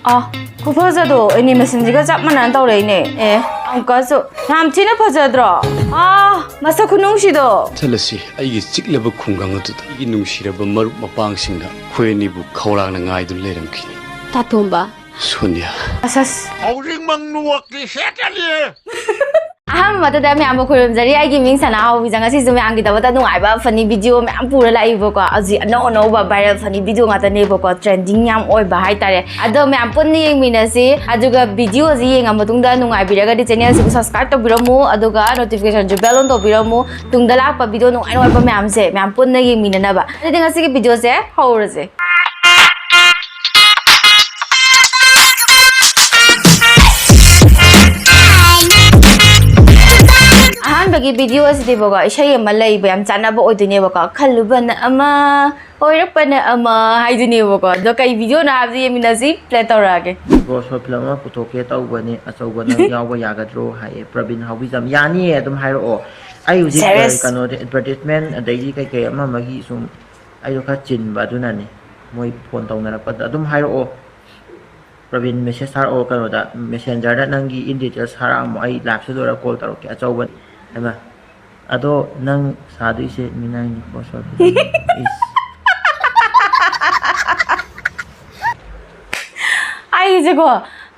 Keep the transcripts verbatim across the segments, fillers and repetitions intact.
ꯑꯥ, ꯈꯨꯐꯖꯗꯣ ꯑꯦꯅꯤꯃꯦꯁꯟꯁꯤꯒ ꯆꯞ ꯃꯥꯟꯅꯅ ꯇꯧꯔꯛꯏꯅꯦ꯫ ꯑꯦ, ꯑꯃꯨꯛꯀꯁꯨ ꯌꯥꯝ ꯊꯤꯅ ꯐꯖꯗ꯭ꯔꯣ? ꯑꯥ, ꯃꯁꯛ ꯈꯨꯅꯨꯡꯁꯤꯗꯣ꯫ ꯆꯠꯂꯁꯤ, ꯑꯩꯒꯤ ꯆꯤꯛꯂꯕ ꯈꯨꯡꯒꯪ ꯑꯗꯨꯗ ꯑꯩꯒꯤ ꯅꯨꯡꯁꯤꯔꯕ ꯃꯔꯨꯞ ꯃꯄꯥꯡꯁꯤꯡꯅ ꯑꯩꯈꯣꯏ ꯑꯅꯤꯕꯨ ꯈꯧꯔꯥꯡꯅ ꯉꯥꯏꯗꯨꯅ ꯂꯩꯔꯝꯈꯤꯅꯤ꯫ ꯇꯥꯇꯣꯝꯕ꯫ ꯁꯣꯅꯤꯌꯥ꯫ ꯑꯁ꯫ ꯍꯧꯖꯤꯛꯃꯛ ꯅꯨꯋꯛꯀꯤ ꯁꯦꯠꯀꯅꯤ꯫ ꯑꯍꯥꯟꯕꯗꯗ ꯃꯌꯥꯝꯕꯨ ꯈꯨꯔꯨꯝꯖꯔꯤ꯫ ꯑꯩꯒꯤ ꯃꯤꯡ ꯁꯅꯥꯍꯧꯕꯤꯖꯪ꯫ ꯉꯁꯤꯁꯨ ꯃꯌꯥꯝꯒꯤꯗꯃꯛꯇ ꯅꯨꯡꯉꯥꯏꯕ funny video ꯃꯌꯥꯝ ꯄꯨꯔ ꯂꯥꯛꯏꯕꯀꯣ꯫ ꯍꯧꯖꯤꯛ ꯑꯅꯧ ꯑꯅꯧꯕ viral funny video ꯉꯥꯛꯇꯅꯦꯕꯀꯣ, trending ꯌꯥꯝ ꯑꯣꯏꯕ ꯍꯥꯏꯇꯥꯔꯦ꯫ ꯑꯗꯣ ꯃꯌꯥꯝ ꯄꯨꯟꯅ ꯌꯦꯡꯃꯤꯟꯅꯁꯤ꯫ ꯑꯗꯨꯒ videoꯁꯤ ꯌꯦꯡꯉ ꯃꯇꯨꯡꯗ ꯅꯨꯡꯉꯥꯏꯕꯤꯔꯒꯗꯤ channelꯁꯤꯕꯨ subscribe ꯇꯧꯕꯤꯔꯝꯃꯨ, ꯑꯗꯨꯒ notificationꯁꯨ bell on ꯇꯧꯕꯤꯔꯝꯃꯨ꯫ ꯇꯨꯡꯗ ꯂꯥꯛꯄ video ꯅꯨꯡꯉꯥꯏ ꯅꯨꯡꯉꯥꯏꯕ ꯃꯌꯥꯝꯁꯦ ꯃꯌꯥꯝ ꯄꯨꯟꯅ ꯌꯦꯡꯃꯤꯟꯅꯅꯕ꯫ ꯑꯗꯨꯗꯤ ꯉꯁꯤꯒꯤ videoꯁꯦ ꯍꯧꯔꯁꯦ꯫ ꯑꯍꯥꯟꯕꯒꯤ video ꯑꯁꯤꯗꯤꯕꯀꯣ, ꯏꯁꯩ ꯑꯃ ꯂꯩꯕ ꯌꯥꯝ ꯆꯥꯟꯅꯕ ꯑꯣꯏꯗꯣꯏꯅꯦꯕꯀꯣ, "ꯈꯜꯂꯨꯕꯅ ꯑꯃ, ꯑꯣꯏꯔꯛꯄꯅ ꯑꯃ" ꯍꯥꯏꯗꯣꯏꯅꯦꯕꯀꯣ꯫ ꯑꯗꯣ ꯀꯩ videoꯅꯣ ꯍꯥꯏꯕꯗꯣ ꯌꯦꯡꯃꯤꯟꯅꯁꯤ, play ꯇꯧꯔꯛꯑꯒꯦ꯫ "Bro, short film ꯑꯃ ꯄꯨꯊꯣꯛꯀꯦ ꯇꯧꯕꯅꯦ, ꯑꯆꯧꯕ ꯅꯪ ꯌꯥꯎꯕ ꯌꯥꯒꯗ꯭ꯔꯣ?" ꯍꯥꯏꯌꯦ ꯄ꯭ꯔꯕꯤꯟ ꯍꯥꯎꯕꯤꯖꯝ꯫ "ꯌꯥꯅꯤꯌꯦ, ꯑꯗꯨꯝ ꯍꯥꯏꯔꯛꯑꯣ꯫ ꯑꯩ ꯍꯧꯖꯤꯛ, Serious? ꯑ, ꯀꯩꯅꯣꯗ advertisement ꯑꯗꯩꯗꯤ ꯀꯩ ꯀꯩ ꯑꯃ ꯑꯃꯒꯤ ꯁꯨꯝ ꯑꯩꯗꯣ ꯈꯔ ꯆꯤꯟꯕ, ꯑꯗꯨꯅꯅꯦ꯫ ꯃꯣꯏ phone ꯇꯧꯅꯔꯛꯄꯗ ꯑꯗꯨꯝ ꯍꯥꯏꯔꯛꯑꯣ꯫ ꯄ꯭ꯔꯕꯤꯟ, message ꯊꯥꯔꯛꯑꯣ ꯀꯩꯅꯣꯗ, Messengerꯗ ꯅꯪꯒꯤ in details ꯊꯥꯔꯛꯑꯝꯃꯣ, ꯑꯩ liveꯁꯦ ꯂꯣꯏꯔ call ꯇꯧꯔꯛꯀꯦ꯫ ꯑꯆꯧꯕ, ꯍꯩꯃꯥ, ꯑꯗꯣ ꯅꯪ ꯁꯥꯗꯣꯏꯁꯦ ꯃꯤꯅꯥꯏꯅꯤꯀꯣ, short film꯫ ꯏꯁ꯫ ꯑꯩꯁꯦꯀꯣ,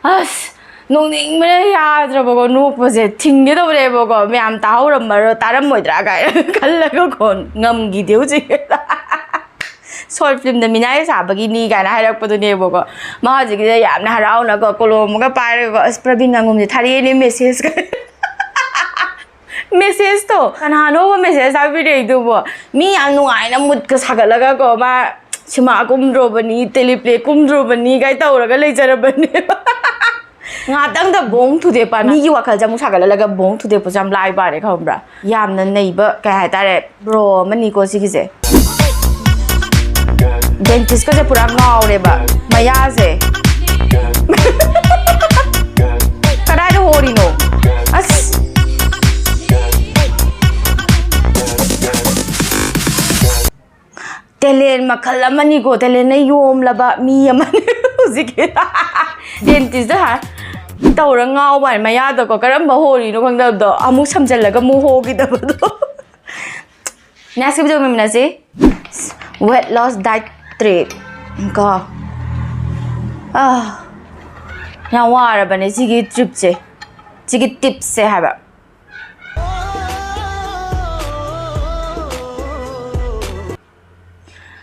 ꯑꯁ, ꯅꯣꯛꯅꯤꯡꯕꯅ ꯌꯥꯗ꯭ꯔꯕꯀꯣ, ꯅꯣꯛꯄꯁꯦ ꯊꯤꯡꯒꯦ ꯇꯧꯔꯦꯕꯀꯣ, ꯃꯌꯥꯝ ꯇꯥꯍꯧꯔꯝꯃꯔꯣ-, ꯇꯥꯔꯝꯃꯣꯏꯗ꯭ꯔꯥ ꯀꯥꯏꯅ ꯈꯜꯂꯒꯀꯣ, ꯉꯝꯈꯤꯗꯦ ꯍꯧꯖꯤꯛ꯫ Short filmꯗ ꯃꯤꯅꯥꯏ ꯁꯥꯕꯒꯤꯅꯤ ꯀꯥꯏꯅ ꯍꯥꯏꯔꯛꯄꯗꯨꯅꯦꯕꯀꯣ꯫ ꯃꯥ ꯍꯧꯖꯤꯛꯀꯤꯗ ꯌꯥꯝꯅ ꯍꯔꯥꯎꯅꯀꯣ, ꯀꯣꯂꯣꯝ ꯑꯃꯒ ꯄꯥꯏꯔꯒꯀꯣ, "ꯑꯁ, ꯄ꯭ꯔꯕꯤꯟ ꯉꯥꯉꯣꯝꯁꯦ ꯊꯥꯔꯛꯑꯦꯅꯦ messageꯀ꯫" Messageꯇꯣ, ꯀꯅꯥꯅꯣꯕ message ꯊꯥꯕꯤꯔꯛꯏꯗꯨꯕꯣ? ꯃꯤ ꯌꯥꯝ ꯅꯨꯡꯉꯥꯏꯅ moodꯀ ꯁꯥꯒꯠꯂꯒꯀꯣ, ꯃꯥ ꯁꯤꯃꯥ ꯀꯨꯝꯗ꯭ꯔꯣꯕꯅꯤ, teleplay ꯀꯨꯝꯗ꯭ꯔꯣꯕꯅꯤ ꯀꯥꯏ ꯇꯧꯔꯒ ꯂꯩꯖꯔꯕꯅꯦꯕ꯫ ꯉꯥꯛꯇꯪꯗ ꯕꯣꯡ ꯊꯨꯗꯦꯛꯄ, ꯃꯤꯒꯤ ꯋꯥꯈꯜꯁꯦ ꯑꯃꯨꯛ ꯁꯥꯒꯠꯍꯜꯂꯒ ꯕꯣꯡ ꯊꯨꯗꯦꯛꯄꯁꯦ ꯌꯥꯝ ꯂꯥꯏꯕ ꯃꯥꯜꯂꯦ, ꯈꯪꯕ꯭ꯔꯥ? ꯌꯥꯝꯅ ꯅꯩꯕ, ꯀꯩ ꯍꯥꯏꯇꯥꯔꯦ, bro ꯑꯃꯅꯤꯀꯣ ꯁꯤꯒꯤꯁꯦ꯫ Dentistꯀꯁꯦ ꯄꯨꯔꯥ ꯉꯥꯎꯔꯦꯕ, ꯃꯌꯥꯁꯦ꯫ ꯀꯗꯥꯏꯗ ꯍꯣꯔꯤꯅꯣ? ꯑꯁ! Talent ꯃꯈꯜ ꯑꯃꯅꯤꯀꯣ, talentꯅ ꯌꯣꯝꯂꯕ ꯃꯤ ꯑꯃꯅꯤ꯫ ꯍꯧꯖꯤꯛꯀꯤ ꯗꯦꯟꯇꯤꯁꯇ ꯍꯥꯏ ꯇꯧꯔ ꯉꯥꯎꯕ ꯍꯥꯏꯅ ꯃꯌꯥꯗꯀꯣ ꯀꯔꯝꯕ ꯍꯣꯔꯤꯅꯣ ꯈꯪꯗꯕꯗꯣ ꯑꯃꯨꯛ ꯁꯝꯖꯜꯂꯒ ꯑꯃꯨꯛ ꯍꯣꯈꯤꯗꯕꯗꯣ꯫ ꯅꯦꯛꯁꯀꯤ ꯚꯤꯗꯤꯑꯣ ꯃꯤꯃꯤꯟ ꯑꯁꯤ weight loss diet trip ꯀꯣ꯫ ꯑꯥ, ꯌꯥꯝ ꯋꯥꯔꯕꯅꯦ ꯁꯤꯒꯤ ꯇ꯭ꯔꯤꯞꯁꯦ, ꯁꯤꯒꯤ ꯇꯤꯞꯁꯦ ꯍꯥꯏꯕ꯫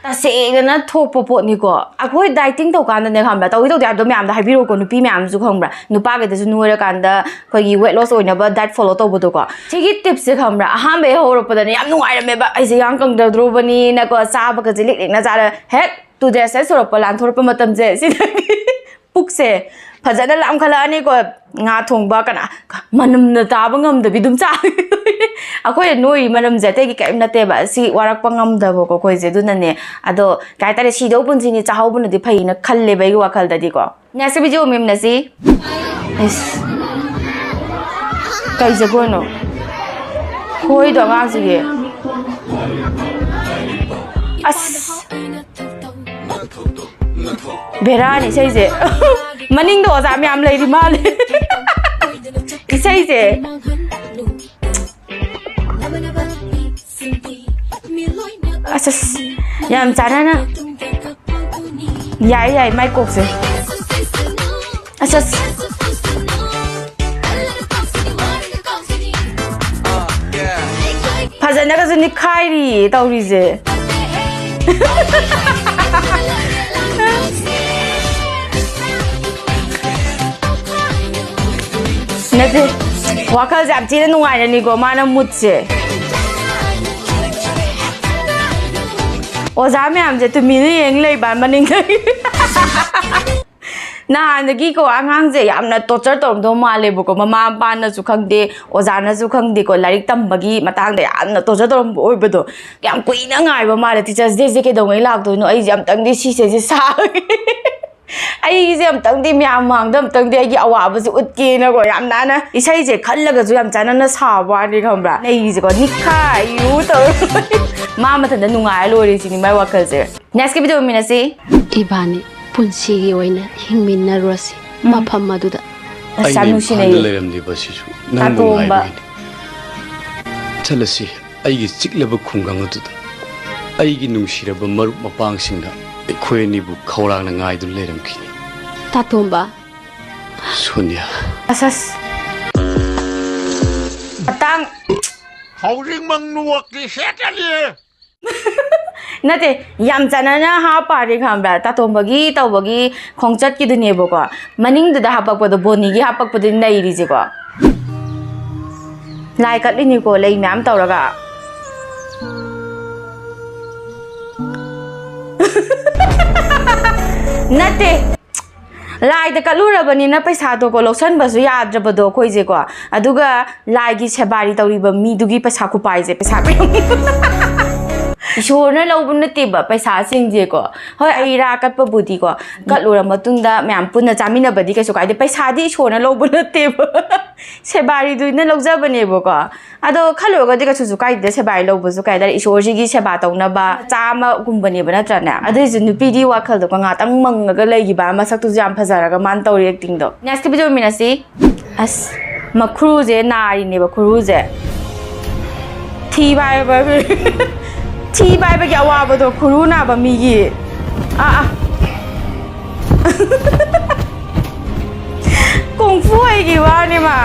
ꯇꯁꯦꯡꯅ ꯊꯣꯛꯄ ꯄꯣꯠꯅꯤꯀꯣ꯫ ꯑꯩꯈꯣꯏ ꯗꯥꯏꯇꯤꯡ ꯇꯧꯀꯥꯟꯗꯅꯦ ꯈꯪꯕ꯭ꯔꯥ, ꯇꯧꯗꯤ ꯇꯧꯗꯦ ꯍꯥꯏꯕꯗꯣ ꯃꯌꯥꯝꯗ ꯍꯥꯏꯕꯤꯔꯣꯀꯣ, ꯅꯨꯄꯤ ꯃꯌꯥꯝꯁꯨ ꯈꯪꯕ꯭ꯔꯥ, ꯅꯨꯄꯥꯒꯩꯗꯁꯨ ꯅꯣꯏꯔꯀꯥꯟꯗ ꯑꯩꯈꯣꯏꯒꯤ weight loss ꯑꯣꯏꯅꯕ diet follow ꯇꯧꯕꯗꯣꯀꯣ꯫ ꯁꯤꯒꯤ ꯇꯤꯞꯁꯦ ꯈꯪꯕ꯭ꯔꯥ, ꯑꯍꯥꯟꯕ ꯍꯦꯛ ꯍꯧꯔꯛꯄꯗꯅꯦ ꯌꯥꯝ ꯅꯨꯡꯉꯥꯏꯔꯝꯃꯦꯕ, ꯑꯩꯁꯦ ꯌꯥꯡ ꯀꯪꯗꯗ꯭ꯔꯣꯕꯅꯤꯅꯀꯣ, ꯆꯥꯕꯒꯁꯦ ꯂꯤꯛ ꯂꯤꯛꯅ ꯆꯥꯔ ꯍꯦꯛ two days ꯍꯦꯛ ꯁꯨꯔꯛꯄ, ꯂꯥꯟꯊꯣꯔꯛꯄ ꯃꯇꯝꯁꯦ ꯁꯤꯗꯒꯤ ꯄꯨꯛꯁꯦ ꯐꯖꯅ ꯂꯥꯝꯈꯠꯂꯛꯑꯅꯤꯀꯣ꯫ ꯉꯥ ꯊꯣꯡꯕ ꯀꯅꯥ ꯃꯅꯝꯅ ꯇꯥꯕ ꯉꯝꯗꯕꯤ ꯑꯗꯨꯝ ꯆꯥ꯫ ꯑꯩꯈꯣꯏ ꯅꯣꯏ ꯃꯔꯝꯁꯦ ꯑꯇꯩꯒꯤ ꯀꯔꯤꯝ ꯅꯠꯇꯦꯕ, ꯁꯤ ꯋꯥꯔꯛꯄ ꯉꯝꯗꯕꯀꯣ ꯑꯩꯈꯣꯏꯁꯦ꯫ ꯑꯗꯨꯅꯅꯦ, ꯑꯗꯣ ꯀꯩ ꯍꯥꯏꯇꯥꯔꯦ, ꯁꯤꯗꯧ ꯄꯨꯟꯁꯤꯅꯤ, ꯆꯥꯍꯧꯕꯅꯗꯤ ꯐꯩꯅ ꯈꯜꯂꯦꯕ ꯑꯩꯒꯤ ꯋꯥꯈꯜꯗꯗꯤꯀꯣ꯫ Next video ꯃꯤꯝꯅꯁꯤ꯫ ꯏꯁ, ꯀꯩ ꯖꯒꯣꯏꯅꯣ? ꯍꯣꯏꯗꯣ ꯑꯉꯥꯡꯁꯤꯒꯤ꯫ ꯑꯁ, ꯕꯦꯔꯥꯅꯤ ꯏꯁꯩꯁꯦ꯫ ꯃꯅꯤꯡꯗ ꯑꯣꯖꯥ ꯃꯌꯥꯝ ꯂꯩꯔꯤ ꯃꯥꯜꯂꯦ꯫ ꯏꯁꯩꯁꯦ ꯑꯁ, ꯑꯁ, ꯌꯥꯝ ꯆꯥꯟꯅꯅ꯫ ꯌꯥꯏ, ꯌꯥꯏ, ꯃꯥꯏ ꯀꯣꯛꯁꯦ꯫ ꯑꯁ, ꯑꯁ꯫ ꯐꯖꯅꯒꯁꯨ ꯅꯤꯛꯈꯥꯏꯔꯤꯌꯦ ꯇꯧꯔꯤꯁꯦ꯫ ꯅꯠꯇꯦ, ꯋꯥꯈꯜꯁꯦ ꯌꯥꯝ ꯊꯤꯅ ꯅꯨꯡꯉꯥꯏꯔꯅꯤꯀꯣ ꯃꯥꯅ ꯃꯨꯠꯁꯦ꯫ ꯑꯣꯖꯥ ꯃꯌꯥꯝꯁꯦ ꯇꯨꯃꯤꯟꯅ ꯌꯦꯡ ꯂꯩꯕ ꯃꯅꯤꯡꯗꯒꯤ꯫ ꯅꯍꯥꯟꯗꯒꯤꯀꯣ ꯑꯉꯥꯡꯁꯦ ꯌꯥꯝꯅ torture ꯇꯧꯔꯝꯗꯧ ꯃꯥꯜꯂꯦꯕꯀꯣ, ꯃꯃꯥ ꯃꯄꯥꯅꯁꯨ ꯈꯪꯗꯦ, ꯑꯣꯖꯥꯅꯁꯨ ꯈꯪꯗꯦꯀꯣ, ꯂꯥꯏꯔꯤꯛ ꯇꯝꯕꯒꯤ ꯃꯇꯥꯡꯗ ꯌꯥꯝꯅ torture ꯇꯧꯔꯝꯕ ꯑꯣꯏꯕꯗꯣ꯫ ꯌꯥꯝ ꯀꯨꯏꯅ ꯉꯥꯏꯕ ꯃꯥꯜꯂꯦ, Teachers' Day ꯁꯦ ꯀꯩꯗꯧꯉꯩ ꯂꯥꯛꯇꯣꯏꯅꯣ, ꯑꯩꯁꯦ ꯑꯝꯇꯪꯗꯤ ꯁꯤꯁꯦ ꯁꯥꯒꯦ꯫ ꯑꯩꯁꯦ ꯑꯝꯇꯪꯗꯤ ꯃꯌꯥꯝ ꯃꯥꯡꯗ ꯑꯝꯇꯪꯗꯤ ꯑꯩꯒꯤ ꯑꯋꯥꯕꯁꯦ ꯎꯠꯀꯦꯅꯀꯣ, ꯌꯥꯝ ꯅꯥꯟꯅ ꯏꯁꯩꯁꯦ ꯈꯜꯂꯒꯁꯨ ꯌꯥꯝ ꯆꯥꯟꯅꯅ ꯁꯥꯕ ꯋꯥꯅꯤ, ꯈꯪꯕ꯭ꯔꯥ? ꯅꯩꯔꯤꯁꯦꯀꯣ, ꯅꯤꯛꯈꯥꯏꯌꯨ ꯇꯧꯔ꯫ ꯃꯥ ꯃꯊꯟꯇ ꯅꯨꯡꯉꯥꯏꯔ ꯂꯣꯏꯔꯦ ꯁꯤꯅꯤ ꯃꯥꯏ ꯋꯥꯈꯜꯁꯦ꯫ Next ꯀꯤ ꯚꯤꯗꯤꯑꯣ ꯃꯤꯅꯁꯤ꯫ ꯏꯕꯥꯅꯤ ꯄꯨꯟꯁꯤꯒꯤ ꯑꯣꯏꯅ ꯍꯤꯡꯃꯤꯟꯅꯔꯨꯔꯁꯤ꯫ ꯎꯝ꯫ ꯃꯐꯝ ꯑꯗꯨꯗ꯫ ꯑꯁ, ꯌꯥꯝ ꯑꯩꯅ ꯅꯨꯡꯁꯤꯅꯩ꯫ ꯏꯝꯐꯥꯜꯗ ꯂꯩꯔꯝꯂꯤꯕ ꯑꯁꯤꯁꯨ ꯅꯪꯕꯨ ꯇꯥꯇꯣꯝꯕ꯫ ꯉꯥꯏꯕꯒꯤꯅꯤ꯫ ꯆꯠꯂꯁꯤ, ꯑꯩꯒꯤ ꯆꯤꯛꯂꯕ ꯈꯨꯡꯒꯪ ꯑꯗꯨꯗ꯫ ꯑꯩꯒꯤ ꯅꯨꯡꯁꯤꯔꯕ ꯃꯔꯨꯞ ꯃꯄꯥꯡꯁꯤꯡꯅ ꯑꯩꯈꯣꯏ ꯑꯅꯤꯕꯨ ꯈꯧꯔꯥꯡꯅ ꯉꯥꯏꯗꯨꯅ ꯂꯩꯔꯝꯈꯤꯅꯤ꯫ ꯇꯥꯇꯣꯝꯕ꯫ ꯁꯣꯅꯤꯌꯥ꯫ ꯑꯁ, ꯑꯁ꯫ ꯃꯇꯥꯡ꯫ ꯍꯧꯖꯤꯛꯃꯛ ꯅꯨꯋꯛꯀꯤ ꯁꯦꯠꯀꯅꯤ꯫ ꯅꯠꯇꯦ, ꯌꯥꯝ ꯆꯥꯟꯅꯅ ꯍꯥꯞꯄꯗꯤ ꯈꯪꯕ꯭ꯔꯥ? ꯇꯥꯇꯣꯝꯕꯒꯤ ꯇꯧꯕꯒꯤ ꯈꯣꯡꯆꯠꯀꯤꯗꯨꯅꯦꯕꯀꯣ꯫ ꯃꯅꯤꯡꯗꯨꯗ ꯍꯥꯄꯛꯄꯗꯣ, ꯕꯣꯅꯤꯒꯤ ꯍꯥꯄꯛꯄꯗꯨꯅꯤ ꯅꯩꯔꯤꯁꯦꯀꯣ꯫ ꯂꯥꯏ ꯀꯠꯂꯤꯅꯤꯀꯣ, ꯂꯩ ꯃꯌꯥꯝ ꯇꯧꯔꯒ꯫ ꯅꯠꯇꯦ꯫ ꯂꯥꯏꯗ ꯀꯠꯂꯨꯔꯕꯅꯤꯅ ꯄꯩꯁꯥꯗꯣꯀꯣ ꯂꯧꯁꯟꯕꯁꯨ ꯌꯥꯗ꯭ꯔꯕꯗꯣ ꯑꯩꯈꯣꯏꯁꯦꯀꯣ꯫ ꯑꯗꯨꯒ ꯂꯥꯏꯒꯤ ꯁꯦꯕꯥꯔꯤ ꯇꯧꯔꯤꯕ ꯃꯤꯗꯨꯒꯤ ꯄꯩꯁꯥ ꯈꯨꯄꯥꯏꯁꯦ, ꯄꯩꯁꯥ ꯃꯌꯥꯝ꯫ ꯏꯁꯣꯔꯅ ꯂꯧꯕ ꯅꯠꯇꯦꯕ ꯄꯩꯁꯥꯁꯤꯡꯁꯦꯀꯣ꯫ ꯍꯣꯏ, ꯍꯩ ꯔꯥ ꯀꯠꯄꯕꯨꯗꯤꯀꯣ, ꯀꯠꯂꯨꯔ ꯃꯇꯨꯡꯗ ꯃꯌꯥꯝ ꯄꯨꯟꯅ ꯆꯥꯃꯤꯟꯅꯕꯗꯤ ꯀꯩꯁꯨ ꯀꯥꯏꯗꯦ꯫ ꯄꯩꯁꯥꯗꯤ ꯏꯁꯣꯔꯅ ꯂꯧꯕ ꯅꯠꯇꯦꯕ꯫ ꯁꯦꯕꯥꯔꯤꯗꯨꯅ ꯂꯧꯖꯕꯅꯦꯕꯀꯣ꯫ ꯑꯗꯣ ꯈꯜꯂꯨꯔꯒꯗꯤ ꯀꯩꯁꯨꯁꯨ ꯀꯥꯏꯗꯦ, ꯁꯦꯕꯥꯔꯤ ꯂꯧꯕꯁꯨ ꯀꯥꯏꯗꯦ, ꯏꯁꯣꯔꯁꯤꯒꯤ ꯁꯦꯕꯥ ꯇꯧꯅꯕ ꯃꯆꯥ ꯑꯃꯒꯨꯝꯕꯅꯦꯕ, ꯅꯠꯇ꯭ꯔꯅꯦ? ꯑꯗꯨꯏꯁꯨ ꯅꯨꯄꯤꯗꯤ ꯋꯥꯈꯜꯗꯣꯀꯣ ꯉꯥꯛꯇꯪ ꯃꯪꯉꯒ ꯂꯩꯈꯤꯕ, ꯃꯁꯛꯇꯨꯁꯨ ꯌꯥꯝ ꯐꯖꯔꯒ ꯃꯥꯅ ꯇꯧꯔꯤ acting ꯗꯣ꯫ Next video ꯃꯤꯅꯁꯤ꯫ ꯑꯁ, ꯃꯈꯨꯔꯨꯁꯦ ꯅꯥꯔꯤꯅꯦꯕ, ꯈꯨꯔꯨꯁꯦ꯫ ꯊꯤ ꯄꯥꯏꯕ, ꯊꯤ ꯄꯥꯏꯕꯒꯤ ꯑꯋꯥꯕꯗꯣ ꯈꯨꯔꯨ ꯅꯥꯕ ꯃꯤꯒꯤ꯫ ꯑꯥ, ꯑꯥ꯫ ꯀꯨꯡꯐꯨ ꯍꯩꯒꯤ ꯋꯥꯅꯤ ꯃꯥ꯫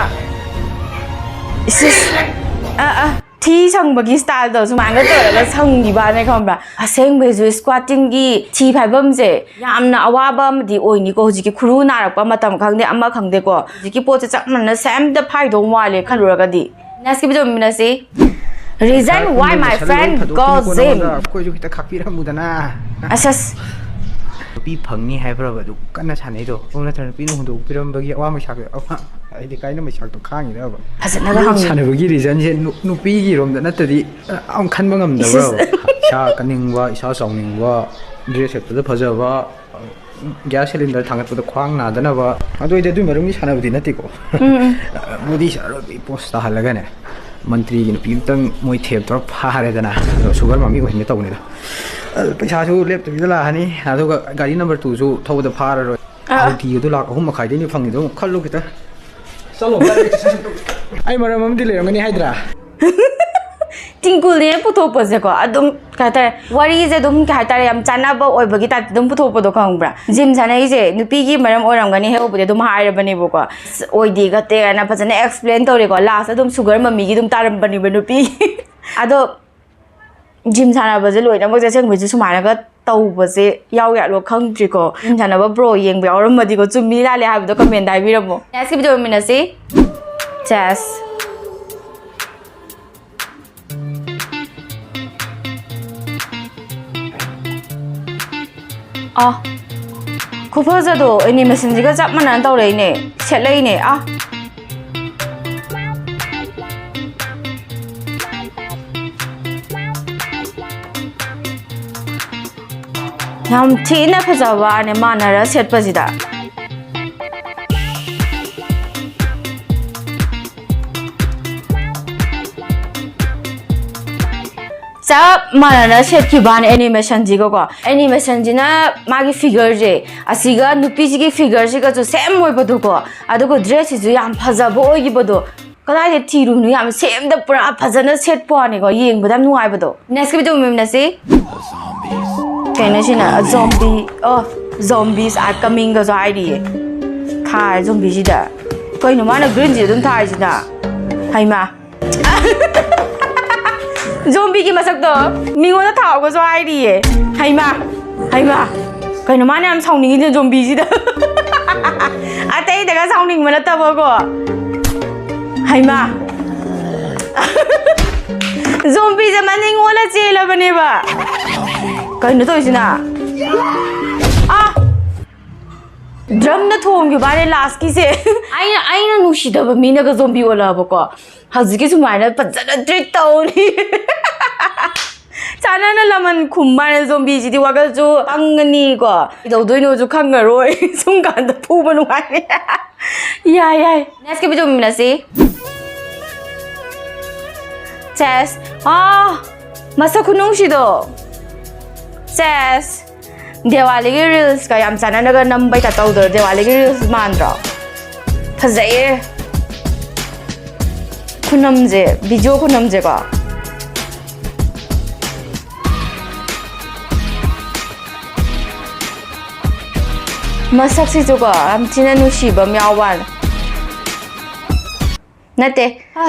ꯏꯁ, ꯏꯁ꯫ ꯑꯥ, ꯑꯥ꯫ ꯊꯤ ꯁꯪꯕꯒꯤ style ꯗꯣ ꯁꯨꯃꯥꯏꯅ ꯇꯧꯔꯒ ꯁꯪꯈꯤꯕꯅꯦ, ꯈꯪꯕ꯭ꯔꯥ? ꯑꯁꯦꯡꯕꯩꯁꯨ squatting ꯒꯤ ꯊꯤ ꯐꯥꯏꯐꯝꯁꯦ ꯌꯥꯝꯅ ꯑꯋꯥꯕ ꯑꯃꯗꯤ ꯑꯣꯏꯅꯤꯀꯣ꯫ ꯍꯧꯖꯤꯛꯀꯤ ꯈꯨꯔꯨ ꯅꯥꯔꯛꯄ ꯃꯇꯝ ꯈꯪꯗꯦ, ꯑꯃ ꯈꯪꯗꯦꯀꯣ꯫ ꯍꯧꯖꯤꯛꯀꯤ ꯄꯣꯠꯁꯦ ꯆꯞ ꯃꯥꯟꯅꯅ same ꯗ ꯐꯥꯏꯗꯧ ꯃꯥꯜꯂꯦ ꯈꯜꯂꯨꯔꯒꯗꯤ꯫ Next video ꯃꯤꯅꯁꯤ꯫ Reason why my friend go gym꯫ ꯑꯩꯈꯣꯏꯁꯨ ꯈꯤꯇ ꯈꯥꯛꯄꯤꯔꯝꯃꯨꯗꯅ꯫ ꯑꯁ, ꯑꯁ꯫ ꯅꯨꯄꯤ ꯐꯪꯅꯤ ꯍꯥꯏꯕ꯭ꯔꯕ ꯑꯗꯨ ꯀꯟꯅ ꯁꯥꯟꯅꯩꯗꯣ? ꯑꯗꯨ ꯅꯠꯇ꯭ꯔꯒ ꯅꯨꯄꯤꯅ ꯍꯨꯟꯗꯣꯛꯄꯤꯔꯝꯕꯒꯤ ꯑꯋꯥ ꯃꯩꯁꯥꯛꯇꯣ, ꯑꯋꯥ-, ꯍꯥꯏꯗꯤ ꯀꯥꯏꯅ ꯃꯩꯁꯥꯛꯇꯣ ꯈꯥꯡꯉꯤꯔꯕ? ꯐꯖꯅꯒ ꯍꯪꯉꯤ꯫ ꯁꯥꯟꯅꯕꯒꯤ reason ꯁꯦ ꯅꯨ-, ꯅꯨꯄꯤꯒꯤ ꯔꯣꯝꯗ ꯅꯠꯇ꯭ꯔꯗꯤ, ꯑ, ꯑꯃ ꯈꯟꯕ ꯉꯝꯗꯕ꯭ꯔꯕ? ꯏꯁ, ꯏꯁ꯫ ꯏꯁꯥ ꯀꯟꯅꯤꯡꯕ, ꯏꯁꯥ ꯆꯥꯎꯅꯤꯡꯕ, dress ꯁꯦꯠꯄꯗ ꯐꯖꯕ, gas cylinder ꯊꯥꯡꯒꯠꯄꯗ ꯈ꯭ꯋꯥꯡ ꯅꯥꯗꯅꯕ, ꯑꯗꯨ ꯑꯣꯏꯗꯤ ꯑꯗꯨꯒꯤ ꯃꯔꯝꯒꯤ ꯁꯥꯟꯅꯕꯗꯤ ꯅꯠꯇꯦꯀꯣ꯫ ꯎꯝ, ꯎꯝ꯫ ꯃꯣꯗꯤ ꯁꯥꯔ ꯑꯣꯏꯕꯒꯤ pose ꯇꯥꯍꯜꯂꯒꯅꯦ, ꯃꯟꯇ꯭ꯔꯤꯒꯤ ꯅꯨꯄꯤ ꯑꯃꯇꯪ ꯃꯣꯏ ꯊꯦꯝ ꯇꯧꯔ ꯐꯥꯔꯦꯗꯅ, ꯑꯗꯣ sugar mommy ꯑꯣꯏꯍꯟꯒꯦ ꯇꯧꯕꯅꯤꯗ꯫ ꯑ, ꯄꯩꯁꯥꯁꯨ ꯂꯦꯞꯇꯕꯤꯗ ꯂꯥꯛꯑꯅꯤ, ꯑꯗꯨꯒ ꯒꯥꯔꯤ ꯅꯝꯕꯔ ꯇꯨꯁꯨ ꯊꯧꯕꯗ ꯐꯥꯔꯔꯣꯏ꯫ ꯑꯥ꯫ ꯑꯥꯔꯇꯤꯒꯗꯣ ꯂꯥꯛ ꯑꯍꯨꯝ ꯃꯈꯥꯏꯗꯩꯅꯦ ꯐꯪꯉꯤꯗꯣ, ꯑꯃꯨꯛ ꯈꯜꯂꯨ ꯈꯤꯇꯪ꯫ ꯆꯠꯂꯣ, ꯚꯥꯏ, ꯑꯩ ꯃꯔꯝ ꯑꯃꯗꯤ ꯂꯩꯔꯝꯒꯅꯤ ꯍꯥꯏꯗ꯭ꯔꯥ? ꯇꯤꯡꯀꯨꯜꯅꯦ ꯄꯨꯊꯣꯛꯄꯁꯦꯀꯣ, ꯑꯗꯨꯝ ꯀꯩ ꯍꯥꯏꯇꯥꯔꯦ, ꯋꯥꯔꯤꯁꯦ ꯑꯗꯨꯝ ꯀꯩ ꯍꯥꯏꯇꯥꯔꯦ, ꯌꯥꯝ ꯆꯥꯟꯅꯕ ꯑꯣꯏꯕꯒꯤ ꯇꯥꯏꯞꯇ ꯑꯗꯨꯝ ꯄꯨꯊꯣꯛꯄꯗꯣ, ꯈꯪꯕ꯭ꯔꯥ? ꯖꯤꯝ ꯁꯥꯟꯅꯩꯁꯦ ꯅꯨꯄꯤꯒꯤ ꯃꯔꯝ ꯑꯣꯏꯔꯝꯒꯅꯤ ꯍꯦꯛ ꯎꯕꯗꯤ ꯑꯗꯨꯝ ꯍꯥꯏꯔꯕꯅꯦꯕꯀꯣ꯫ ꯑꯁ, ꯑꯣꯏꯗꯦ ꯈꯣꯠꯇꯦ ꯀꯥꯏꯅ ꯐꯖꯅ ꯑꯦꯛꯁꯄ꯭ꯂꯦꯟ ꯇꯧꯔꯦꯀꯣ꯫ ꯂꯥꯁꯇ ꯑꯗꯨꯝ ꯁꯨꯒꯔ ꯃꯃꯤꯒꯤ ꯑꯗꯨꯝ ꯇꯥꯔꯝꯕꯅꯦꯕ ꯅꯨꯄꯤ꯫ ꯑꯗꯣ ꯖꯤꯝ ꯁꯥꯟꯅꯕꯁꯦ ꯂꯣꯏꯅꯃꯛꯁꯦ ꯑꯁꯦꯡꯕꯩꯁꯨ ꯁꯨꯃꯥꯏꯅꯒ ꯇꯧꯕꯁꯦ ꯌꯥꯎ ꯌꯥꯠꯂꯣ ꯈꯪꯗ꯭ꯔꯤꯀꯣ꯫ ꯖꯤꯝ ꯁꯥꯟꯅꯕ ꯕ꯭ꯔꯣ ꯌꯦꯡꯕ ꯌꯥꯎꯔꯝꯃꯗꯤꯀꯣ, ꯆꯨꯝꯃꯤ ꯂꯥꯜꯂꯦ ꯍꯥꯏꯕꯗꯣ ꯀꯃꯦꯟꯗ ꯍꯥꯏꯕꯤꯔꯝꯃꯣ꯫ ꯅꯦꯛꯁꯀꯤ ꯚꯤꯗꯤꯑꯣ ꯌꯦꯡꯃꯤꯟꯅꯁꯤ꯫ ꯆꯦꯁ꯫ ꯑ, ꯈꯨꯐꯖꯗꯣ ꯑꯦꯅꯤꯃꯦꯁꯟꯁꯤꯒ ꯆꯞ ꯃꯥꯟꯅꯅ ꯇꯧꯔꯛꯏꯅꯦ, ꯁꯦꯠꯂꯛꯏꯅꯦ꯫ ꯑ꯫ ꯌꯥꯝ ꯊꯤꯅ ꯐꯖꯕ ꯋꯥꯅꯦ ꯃꯥꯟꯅꯔ ꯁꯦꯠꯄꯁꯤꯗ꯫ ꯆꯞ ꯃꯥꯟꯅꯅ ꯁꯦꯠꯈꯤꯕ ꯋꯥꯅꯦ ꯑꯦꯅꯤꯃꯦꯁꯟꯁꯤꯒꯀꯣ꯫ ꯑꯦꯅꯤꯃꯦꯁꯟꯁꯤꯅ ꯃꯥꯒꯤ ꯐꯤꯒꯔꯁꯦ, ꯑꯁꯤꯒ ꯅꯨꯄꯤꯁꯤꯒꯤ ꯐꯤꯒꯔꯁꯤꯒꯁꯨ ꯁꯦꯝ ꯑꯣꯏꯕꯗꯣꯀꯣ꯫ ꯑꯗꯨꯒ ꯗ꯭ꯔꯦꯁꯁꯤꯁꯨ ꯌꯥꯝ ꯐꯖꯕ ꯑꯣꯏꯈꯤꯕꯗꯣ꯫ ꯀꯗꯥꯏꯗ ꯊꯤꯔꯨꯕꯅꯣ? ꯌꯥꯝ ꯁꯦꯝꯗ ꯄꯨꯔꯥ ꯐꯖꯅ ꯁꯦꯠꯄ ꯋꯥꯅꯤꯀꯣ, ꯌꯦꯡꯕꯗ ꯌꯥꯝ ꯅꯨꯡꯉꯥꯏꯕꯗꯣ꯫ ꯅꯦꯛꯁꯀꯤ ꯚꯤꯗꯤꯑꯣ ꯃꯦꯝꯅꯁꯤ꯫ ꯀꯩꯅꯣ ꯁꯤꯅ? ꯖꯣꯝꯕꯤ, ꯑꯣ, zombies are coming ꯒꯁꯨ ꯍꯥꯏꯔꯤꯌꯦ꯫ ꯊꯥꯔꯦ ꯖꯣꯝꯕꯤꯁꯤꯗ꯫ ꯀꯩꯅꯣ ꯃꯥꯅ ꯒ꯭ꯔꯤꯟꯁꯤ ꯑꯗꯨꯝ ꯊꯥꯔꯤꯁꯤꯅ? ꯍꯩꯃꯥ꯫ ꯖꯣꯝꯕꯤꯒꯤ ꯃꯁꯛꯇꯣ ꯃꯤꯉꯣꯟꯗ ꯊꯥꯎꯒꯁꯨ ꯍꯥꯏꯔꯤꯌꯦ꯫ ꯍꯩꯃꯥ, ꯍꯩꯃꯥ꯫ ꯀꯩꯅꯣ ꯃꯥꯅ ꯌꯥꯝ ꯁꯥꯎꯅꯤꯡꯉꯤꯁꯦ ꯖꯣꯝꯕꯤꯁꯤꯗ? ꯑꯇꯩꯗꯒ ꯁꯥꯎꯅꯤꯡꯕ ꯅꯠꯇꯕꯀꯣ꯫ ꯍꯩꯃꯥ꯫ ꯖꯣꯝꯕꯤꯁꯦ ꯃꯅꯤꯡ ꯑꯣꯜꯂ ꯆꯦꯜꯂꯕꯅꯦꯕ꯫ ꯀꯩꯅꯣ ꯇꯧꯔꯤꯁꯤꯅ? ꯑꯥ! ꯗ꯭ꯔꯝꯅ ꯊꯣꯝꯈꯤꯕ ꯋꯥꯅꯦ ꯂꯥꯁꯀꯤꯁꯦ꯫ ꯑꯩꯅ, ꯑꯩꯅ ꯅꯨꯡꯁꯤꯗꯕ ꯃꯤꯅꯒ ꯖꯣꯝꯕꯤ ꯑꯣꯜꯂꯛꯑꯕꯀꯣ꯫ ꯍꯧꯖꯤꯛꯀꯤ ꯁꯨꯃꯥꯏꯅ ꯐꯖꯅ ꯇ꯭ꯔꯤꯠ ꯇꯧꯅꯤ꯫ ꯆꯥꯟꯅꯅ ꯂꯃꯟ ꯈꯨꯝꯕ ꯍꯥꯏꯅ ꯖꯣꯝꯕꯤꯁꯤꯗꯤ ꯋꯥꯈꯜꯁꯨ ꯄꯪꯉꯅꯤꯀꯣ꯫ ꯀꯩꯗꯧꯗꯣꯏꯅꯣꯁꯨ ꯈꯪꯉꯔꯣꯏ꯫ ꯁꯨꯝ ꯀꯥꯟꯗ ꯐꯨꯕ ꯅꯨꯡꯉꯥꯏꯔꯦ꯫ ꯌꯥꯏ, ꯌꯥꯏ꯫ ꯅꯦꯛꯁꯀꯤ ꯚꯤꯗꯤꯑꯣ ꯃꯤꯟꯅꯁꯤ꯫ ꯆꯦꯁ꯫ ꯑꯥ, ꯃꯁꯛ ꯈꯨꯅꯨꯡꯁꯤꯗꯣ꯫ ꯁꯦꯁ! ꯗꯦꯋꯥꯂꯤꯒꯤ ꯔꯤꯜꯁꯀ ꯌꯥꯝ ꯆꯥꯟꯅꯅꯒ ꯅꯝꯕꯩ ꯇꯥꯏꯞ ꯇꯧꯗ꯭ꯔꯣ? ꯗꯦꯋꯥꯂꯤꯒꯤ ꯔꯤꯜꯁ ꯃꯥꯟꯗ꯭ꯔꯣ? ꯐꯖꯩꯌꯦ꯫ ꯈꯨꯅꯝꯁꯦ, ꯚꯤꯗꯤꯑꯣ ꯈꯨꯅꯝꯁꯦꯀꯣ꯫ ꯃꯁꯛꯁꯤꯁꯨꯀꯣ ꯌꯥꯝ ꯊꯤꯅ ꯅꯨꯡꯁꯤꯕ ꯑꯃ ꯌꯥꯎꯕ ꯋꯥꯅꯤ꯫ ꯅꯠꯇꯦ,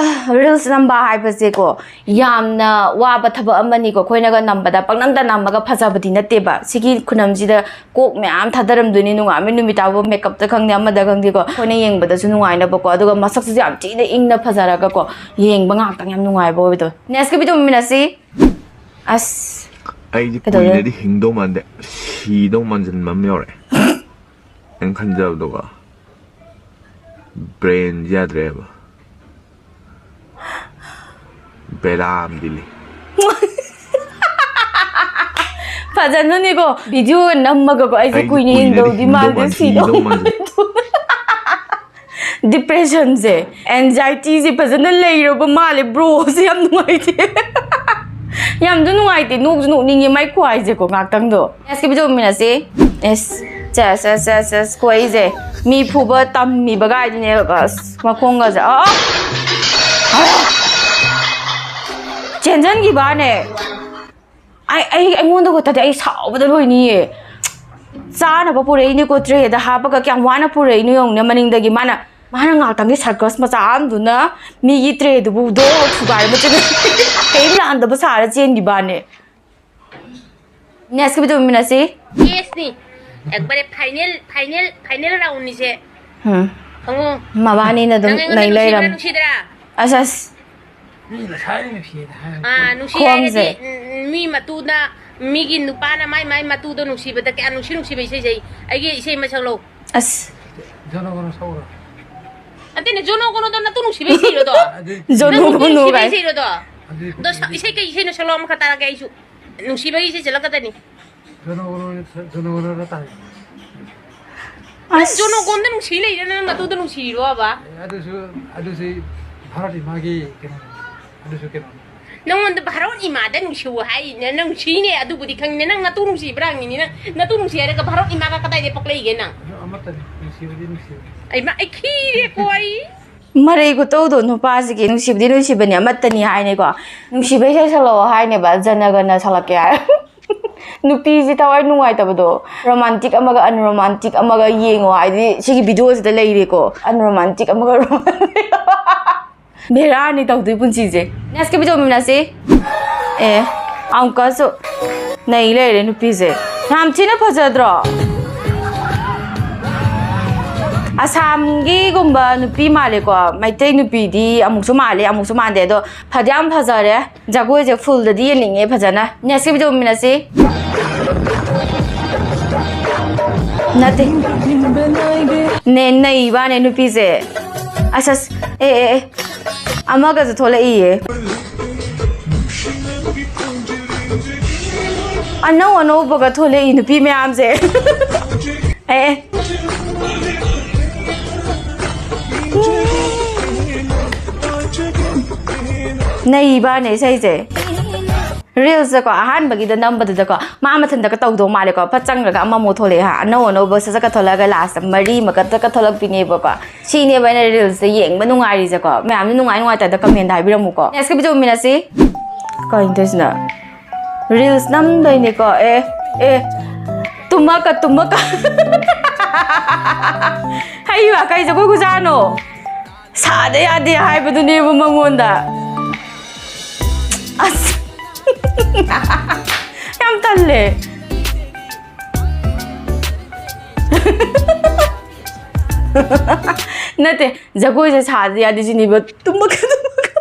ꯔꯤꯜꯁ ꯅꯝꯕ ꯍꯥꯏꯕꯁꯦꯀꯣ ꯌꯥꯝꯅ ꯋꯥꯕ ꯊꯕꯛ ꯑꯃꯅꯤꯀꯣ꯫ ꯑꯩꯈꯣꯏꯅꯒ ꯅꯝꯕꯗ ꯄꯪꯅꯝꯗ ꯅꯝꯃꯒ ꯐꯖꯕꯗꯤ ꯅꯠꯇꯦꯕ꯫ ꯁꯤꯒꯤ ꯈꯨꯅꯝꯁꯤꯗ ꯀꯣꯛ ꯃꯌꯥꯝ ꯊꯥꯗꯔꯝꯗꯣꯏꯅꯤ, ꯅꯨꯡꯉꯥꯏꯕ ꯅꯨꯃꯤꯠ ꯇꯥꯕꯨ ꯃꯦꯀꯞꯇ ꯈꯪꯗꯦ, ꯑꯃꯗ ꯈꯪꯗꯦꯀꯣ꯫ ꯑꯩꯈꯣꯏꯅ ꯌꯦꯡꯕꯗꯁꯨ ꯅꯨꯡꯉꯥꯏꯅꯕꯀꯣ, ꯑꯗꯨꯒ ꯃꯁꯛꯁꯤꯁꯨ ꯌꯥꯝ ꯊꯤꯅ ꯏꯪꯅ ꯐꯖꯔꯒꯀꯣ, ꯌꯦꯡꯕ ꯉꯥꯛꯇꯪ ꯌꯥꯝ ꯅꯨꯡꯉꯥꯏꯕ ꯑꯣꯏꯕꯗꯣ꯫ ꯅꯦꯛꯁꯀꯤ ꯚꯤꯗꯤꯑꯣ ꯃꯨꯟꯃꯤꯟꯅꯁꯤ꯫ ꯑꯁ, ꯑꯩꯗꯤ ꯀꯩꯗꯧꯔꯦ? ꯀꯨꯏꯅꯗꯤ ꯍꯤꯡꯗꯧ ꯃꯥꯟꯗꯦ, ꯁꯤꯗꯧ ꯃꯥꯟꯁꯤꯟꯕ ꯑꯃ ꯌꯥꯎꯔꯛꯑꯦ꯫ ꯅꯪ ꯈꯟꯖꯕꯗꯣꯀꯣ, ꯕ꯭ꯔꯦꯟꯁꯤ ꯌꯥꯗ꯭ꯔꯦꯕ꯫ ꯕꯦꯔꯥ ꯑꯃꯗꯤ ꯂꯩ꯫ ꯐꯖꯅꯅꯦꯀꯣ, ꯚꯤꯗꯤꯑꯣꯒ ꯅꯝꯃꯒꯀꯣ, ꯑꯩꯁꯦ ꯑꯩꯗꯤ ꯀꯨꯏꯅ ꯀꯨꯏꯅꯗꯤ ꯍꯤꯡꯗꯧꯗꯤ ꯍꯤꯡꯗꯧ ꯃꯥꯟꯗꯦ, ꯃꯥꯟꯗꯦ, ꯁꯤꯗꯧ ꯁꯤꯗꯧ ꯃꯥꯟꯗꯦ꯫ ꯗꯤꯄ꯭ꯔꯦꯁꯟꯁꯦ, ꯑꯦꯟꯖꯥꯏꯇꯤꯁꯦ ꯐꯖꯅ ꯂꯩꯔꯕ ꯃꯥꯜꯂꯦ, ꯕ꯭ꯔꯣꯁꯦ ꯌꯥꯝ ꯅꯨꯡꯉꯥꯏꯇꯦ꯫ ꯌꯥꯝꯁꯨ ꯅꯨꯡꯉꯥꯏꯇꯦ, ꯅꯣꯛꯁꯨ ꯅꯣꯛꯅꯤꯡꯉꯦ ꯃꯥꯏ ꯈꯨꯍꯥꯏꯁꯦꯀꯣ ꯉꯥꯛꯇꯪꯗꯣ꯫ ꯅꯦꯛꯁꯀꯤ ꯚꯤꯗꯤꯑꯣ ꯃꯨꯟꯃꯤꯟꯅꯁꯤ꯫ ꯑꯦꯁ, ꯆꯦꯁ, ꯆꯦꯁ, ꯆꯦꯁ, ꯆꯦꯁ, ꯈꯣꯏꯁꯦ꯫ ꯃꯤ ꯐꯨꯕ ꯇꯝꯃꯤꯕ ꯒꯥꯏꯗꯨꯅꯦ, ꯑꯁ, ꯃꯈꯣꯡꯒꯁꯦ꯫ ꯑ, ꯑ! ꯆꯦꯟꯖꯟꯈꯤꯕꯅꯦ꯫ ꯑꯩ, ꯑꯩ, ꯑꯩꯉꯣꯟꯗ ꯈꯛꯇꯗꯤ ꯑꯩ ꯁꯥꯎꯕꯗ ꯂꯣꯏꯅꯤꯌꯦ꯫ ꯆꯥꯅꯕ ꯄꯨꯔꯛꯏꯅꯦꯀꯣ, ꯇ꯭ꯔꯦꯗ ꯍꯥꯞꯄꯒ ꯀꯌꯥꯝ ꯋꯥꯅ ꯄꯨꯔꯛꯏꯅꯣ ꯌꯦꯡꯉꯨꯅꯦ꯫ ꯃꯅꯤꯡꯗꯒꯤ ꯃꯥꯅ, ꯃꯥꯅ ꯉꯥꯛꯇꯪꯒꯤ ꯁꯔꯀꯁ ꯃꯆꯥ ꯑꯃꯗꯨꯅ ꯃꯤꯒꯤ ꯇ꯭ꯔꯦꯗꯨꯕꯨ ꯗꯣ ꯊꯨꯒꯥꯏꯔ ꯃꯆꯤꯟ ꯀꯩꯝ ꯂꯥꯟꯗꯕ ꯁꯥꯔ ꯆꯦꯟꯈꯤꯕꯅꯦ꯫ ꯅꯦꯛꯁꯀꯤ ꯚꯤꯗꯤꯑꯣ ꯃꯨꯟꯃꯤꯟꯅꯁꯤ꯫ ꯌꯦꯁꯅꯤ꯫ ꯑꯦꯛꯕꯥꯔꯦ ꯐꯥꯏꯅꯦꯜ, ꯐꯥꯏꯅꯦꯜ, ꯐꯥꯏꯅꯦꯜ ꯔꯥꯎꯟꯅꯤꯁꯦ꯫ ꯎꯝ꯫ ꯈꯪꯉꯣ꯫ ꯃꯕꯥꯅꯤꯅ ꯑꯗꯨꯝ ꯅꯪ ꯑꯩꯉꯣꯟꯗ ꯅꯩ ꯅꯨꯡꯁꯤꯕ꯭ꯔꯥ, ꯂꯩꯔꯝꯃꯦ꯫ ꯅꯨꯡꯁꯤꯗ꯭ꯔꯥ? ꯑꯁ, ꯑꯁ꯫ ꯃꯤ ꯉꯁꯥꯏ ꯅꯨꯡꯁꯤꯌꯦꯅ ꯍꯥꯏ꯫ ꯑꯥ, ꯅꯨꯡꯁꯤ ꯈꯣꯡꯁꯦ꯫ ꯍꯥꯏꯔꯗꯤ, ꯎꯝ, ꯎꯝ, ꯃꯤ ꯃꯇꯨꯅ, ꯃꯤꯒꯤ ꯅꯨꯄꯥꯅ ꯃꯥꯏ, ꯃꯥꯏ ꯃꯇꯨꯗꯣ ꯅꯨꯡꯁꯤꯕꯗ ꯀꯌꯥ ꯅꯨꯡꯁꯤ ꯅꯨꯡꯁꯤꯕ ꯏꯁꯩ ꯁꯛꯏ꯫ ꯑꯩꯒꯤ ꯏꯁꯩ ꯑꯃ ꯁꯛꯂꯛꯎ꯫ ꯑꯁ꯫ ꯖꯣꯅꯣ ꯒꯣꯅꯣ ꯁꯛꯎꯔꯣ? ꯅꯠꯇꯦꯅꯦ, ꯖꯣꯅꯣ ꯒꯣꯅꯣꯗꯣ ꯅꯇꯨ ꯅꯨꯡꯁꯤꯕ ꯏꯁꯩꯔꯣꯗꯣ? ꯑꯗꯨ ꯖꯣꯅꯣ ꯅꯪ ꯅꯨꯄꯤ ꯒꯣꯅꯣ ꯅꯨꯡꯁꯤꯕ ꯀꯥꯏ꯫ ꯏꯁꯩꯔꯣꯗꯣ? ꯑꯗꯨ ꯑꯗꯣ ꯁꯛ-, ꯏꯁꯩ ꯀꯩ ꯏꯁꯩꯅꯣ ꯁꯛꯂꯛꯑꯣ ꯑꯃꯈꯛ ꯇꯥꯔꯒꯦ ꯑꯩꯁꯨ꯫ ꯅꯨꯡꯁꯤꯕꯒꯤ ꯏꯁꯩ ꯁꯛꯂꯛꯀꯗꯣꯏꯅꯤ꯫ ꯖꯣꯅꯣ ꯒꯣꯅꯣ, ꯖꯣꯅꯣ ꯒꯣꯅꯣꯗ ꯇꯥꯏ꯫ ꯑꯁ꯫ ꯖꯣꯅꯣ ꯒꯣꯟꯗ ꯅꯨꯡꯁꯤ ꯂꯩꯔꯦ, ꯅꯪ ꯅꯇꯨꯗ ꯅꯨꯡꯁꯤꯔꯤꯔꯣꯕ? ꯑꯦ, ꯑꯗꯨꯁꯨ, ꯑꯗꯨꯁꯨ ꯚꯥꯔꯠ ꯏꯃꯥꯒꯤ ꯀꯩꯅꯣꯅꯤ꯫ ꯑꯗꯨꯁꯨ ꯀꯩꯅꯣꯅꯤ꯫ ꯅꯪꯉꯣꯟꯗ ꯚꯥꯔꯣꯠ ꯏꯃꯥꯗ ꯅꯨꯡꯁꯤꯌꯨ ꯍꯥꯏꯅꯦ, ꯅꯨꯡꯁꯤꯅꯦ, ꯑꯗꯨꯕꯨꯗꯤ ꯈꯪꯉꯤꯅꯦ꯫ ꯅꯪ ꯅꯇꯨ ꯅꯨꯡꯁꯤꯕ꯭ꯔꯥ ꯍꯪꯉꯤꯅꯤ꯫ ꯅꯪ ꯅꯇꯨ ꯅꯨꯡꯁꯤ ꯍꯥꯏꯔꯒ ꯚꯥꯔꯣꯠ ꯏꯃꯥꯒ ꯀꯗꯥꯏꯗꯩ ꯄꯣꯛꯂꯛꯏꯒꯦ ꯅꯪ? ꯑꯗꯣ ꯑꯃꯠꯇꯅꯤ, ꯅꯨꯡꯁꯤꯕꯗꯤ ꯅꯨꯡꯁꯤꯕ꯫ ꯑꯩꯃ, ꯑꯩ ꯈꯤꯔꯦꯀꯣ ꯑꯩ꯫ ꯃꯔꯩ ꯈꯨꯇꯧꯗꯣ ꯅꯨꯄꯥꯁꯤꯒꯤ꯫ ꯅꯨꯡꯁꯤꯕꯗꯤ ꯅꯨꯡꯁꯤꯕꯅꯤ, ꯑꯃꯠꯇꯅꯤ ꯍꯥꯏꯅꯤꯀꯣ꯫ ꯅꯨꯡꯁꯤꯕ ꯏꯁꯩ ꯁꯛꯂꯛꯑꯣ ꯍꯥꯏꯅꯦꯕ, ꯖꯅꯒꯅ ꯁꯛꯂꯛꯀꯦ ꯍꯥꯏ꯫ ꯅꯨꯄꯤꯁꯤ ꯊꯋꯥꯏ ꯅꯨꯡꯉꯥꯏꯇꯕꯗꯣ꯫ ꯔꯣꯃꯥꯟꯇꯤꯛ ꯑꯃꯒ ꯑꯟꯔꯣꯃꯥꯟꯇꯤꯛ ꯑꯃꯒ ꯌꯦꯡꯉꯣ ꯍꯥꯏꯗꯤ ꯁꯤꯒꯤ ꯚꯤꯗꯤꯑꯣꯁꯤꯗ ꯂꯩꯔꯦꯀꯣ꯫ ꯑꯟꯔꯣꯃꯥꯟꯇꯤꯛ ꯑꯃꯒ ꯔꯣꯃꯥꯟꯇꯤꯛ꯫ ꯚꯦꯔꯥꯅꯤ ꯇꯧꯗꯣꯏ ꯄꯨꯟꯁꯤꯁꯦ꯫ ꯅꯦꯛꯁꯀꯤ ꯚꯤꯗꯤꯑꯣ ꯃꯤꯃꯤꯟꯅꯁꯤ꯫ ꯑꯦ, ꯑꯃꯨꯛꯀꯁꯨ ꯅꯩ ꯂꯩꯔꯦ ꯅꯨꯄꯤꯁꯦ꯫ ꯌꯥꯝ ꯊꯤꯅ ꯐꯖꯗ꯭ꯔꯣ? ꯑꯁꯥꯝꯒꯤꯒꯨꯝꯕ ꯅꯨꯄꯤ ꯃꯥꯜꯂꯦꯀꯣ꯫ ꯃꯩꯇꯩ ꯅꯨꯄꯤꯗꯤ ꯑꯃꯨꯛꯁꯨ ꯃꯥꯜꯂꯦ, ꯑꯃꯨꯛꯁꯨ ꯃꯥꯟꯗꯦ꯫ ꯑꯗꯣ ꯐꯗꯤ ꯌꯥꯝ ꯐꯖꯔꯦ꯫ ꯖꯒꯣꯏꯁꯦ ꯐꯨꯜꯗꯗꯤ ꯌꯦꯡꯅꯤꯡꯉꯦ ꯐꯖꯅ꯫ ꯅꯦꯛꯁꯀꯤ ꯚꯤꯗꯤꯑꯣ ꯃꯤꯃꯤꯟꯅꯁꯤ꯫ ꯅꯠꯇꯦ꯫ ꯅꯦ, ꯅꯩꯕꯥꯅꯦ ꯅꯨꯄꯤꯁꯦ꯫ ꯑꯁ, ꯑꯁ, ꯑꯦ, ꯑꯦ, ꯑꯦ꯫ ꯑꯃꯒꯁꯨ ꯊꯣꯛꯂꯛꯏꯌꯦ꯫ ꯑꯅꯧ ꯑꯅꯧꯕꯒ ꯊꯣꯛꯂꯛꯏ ꯅꯨꯄꯤ ꯃꯌꯥꯝꯁꯦ꯫ ꯑꯦ, ꯑꯦ꯫ ꯅꯩꯕꯥꯅꯦ ꯏꯁꯩꯁꯦ꯫ ꯔꯤꯜꯁꯇꯀꯣ, ꯑꯍꯥꯟꯕꯒꯤꯗ ꯅꯝꯕꯗꯨꯗꯀꯣ, ꯃꯥ ꯃꯊꯟꯇꯒ ꯇꯧꯗꯧ ꯃꯥꯜꯂꯦꯀꯣ꯫ ꯐꯠ ꯆꯪꯈ꯭ꯔꯒ ꯑꯃꯃꯨꯛ ꯊꯣꯛꯂꯛꯑꯦ ꯍꯥ, ꯑꯅꯧ ꯑꯅꯧꯕ ꯁꯠ ꯁꯠꯀ ꯊꯣꯛꯂꯛꯑꯒ ꯂꯥꯁꯇ ꯃꯔꯤ ꯃꯀꯛꯇꯀ ꯊꯣꯛꯂꯛꯄꯤꯅꯦꯕꯀꯣ꯫ ꯁꯤꯅꯦꯕ ꯑꯩꯅ ꯔꯤꯜꯁꯇ ꯌꯦꯡꯕ ꯅꯨꯡꯉꯥꯏꯔꯤꯁꯦꯀꯣ꯫ ꯃꯌꯥꯝꯁꯨ ꯅꯨꯡꯉꯥꯏ ꯅꯨꯡꯉꯥꯏꯇꯗ ꯀꯃꯦꯟꯗ ꯍꯥꯏꯕꯤꯔꯝꯃꯨꯀꯣ꯫ ꯅꯦꯛꯁꯀꯤ ꯚꯤꯗꯤꯑꯣ ꯃꯤꯃꯤꯟꯅꯁꯤ꯫ ꯀꯩꯅꯣ ꯇꯧꯔꯤꯁꯤꯅ? ꯔꯤꯜꯁ ꯅꯝꯗꯣꯏꯅꯦꯀꯣ꯫ ꯑꯦ, ꯑꯦ꯫ ꯇꯨꯝꯃꯛꯀ, ꯇꯨꯝꯃꯛꯀ꯫ ꯍꯩꯕ, ꯀꯩ ꯖꯒꯣꯏ ꯈꯨꯖꯥꯅꯣ? ꯁꯥꯗ ꯌꯥꯗꯦ ꯍꯥꯏꯕꯗꯨꯅꯦꯕ ꯃꯉꯣꯟꯗ꯫ ꯑꯁ꯫ ꯌꯥꯝ ꯇꯜꯂꯦ꯫ ꯅꯠꯇꯦ, ꯖꯒꯣꯏꯁꯦ ꯁꯥꯗ ꯌꯥꯗꯦ ꯁꯤꯅꯦꯕ꯫ ꯇꯨꯝꯃꯛꯀ, ꯇꯨꯝꯃꯛꯀ꯫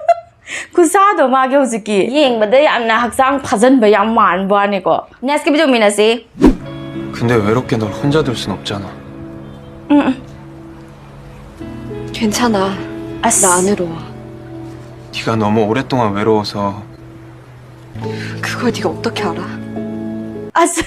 ꯈꯨꯁꯥꯗꯣ ꯃꯥꯒꯤ ꯍꯧꯖꯤꯛꯀꯤ꯫ ꯌꯦꯡꯕꯗ ꯌꯥꯝꯅ ꯍꯛꯆꯥꯡ ꯐꯥꯖꯟꯕ ꯌꯥꯝ ꯃꯥꯟꯕ ꯋꯥꯅꯤꯀꯣ꯫ ꯅꯦꯛꯁꯀꯤ ꯚꯤꯗꯤꯑꯣ ꯃꯤꯃꯤꯟꯅꯁꯤ꯫ 근데 외롭게 널 혼자 둘 순 없잖아. ꯎꯝ, ꯎꯝ꯫ 괜찮아. 아씨. 나 안 외로워. 네가 너무 오랫동안 외로워서 그걸 네가 어떻게 알아? ꯑꯁ꯫